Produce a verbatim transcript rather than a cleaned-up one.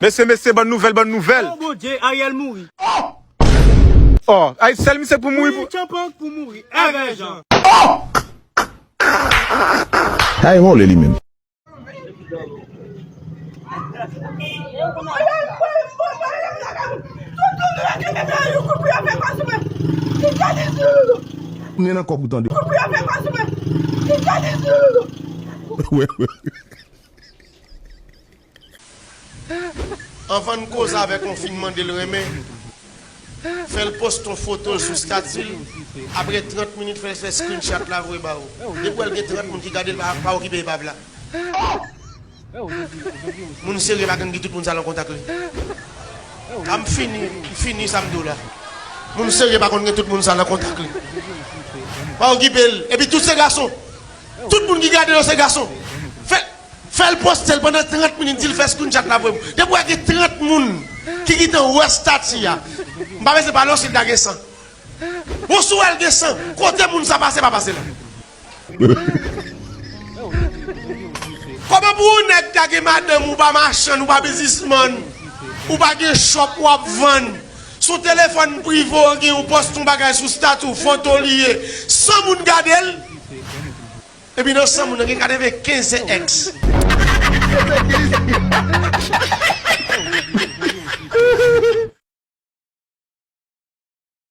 Mesye, mesye, bòn nouvèl, bòn nouvèl. Oh Bondye, Ariel mouri. Oh, ay sèl misye pou mouri. Wi, pou Tchanpan pou mouri. Èvè Jan. Ay, mwen li menm. Mwen nan kòb ou tande. Wè, wè. Anvan n koze avèk yon fi n mande l renmen, fè l poste yon foto l sou stati l. Apre trant minit, fè l fè screenshot la voye ba ou. Depi w wè l gen trant moun ki gade l, pa, pa okipe epav la. Moun serye pa konn gen tout moun sa nan kontak li. A m fini, m fini sa m di w la. Moun serye pa konn gen tout moun sa nan kontak li. Pa okipe l. Epi tout se gason. Tout moun ki gade yo se gason. Fè, fè l poste l pandan trant minit, di l fè screenshot la voye pou. Depi w wè gen trant moun ki gentan wè stati a, m pa bezwen pale w si l ta gen san. Bon, si w wè l gen san, kote moun sa pase, pa pase la. Kòman pou yon nèg ta gen madanm, ou pa machann, ou pa biznismann, ou pa gen shop w ap vann, sou telefòn prive w gen yon pòs, yon bagay sou stati w, foto li ye, san moun gade l? Epi nan san moun nan gen katrevenkenz se ex.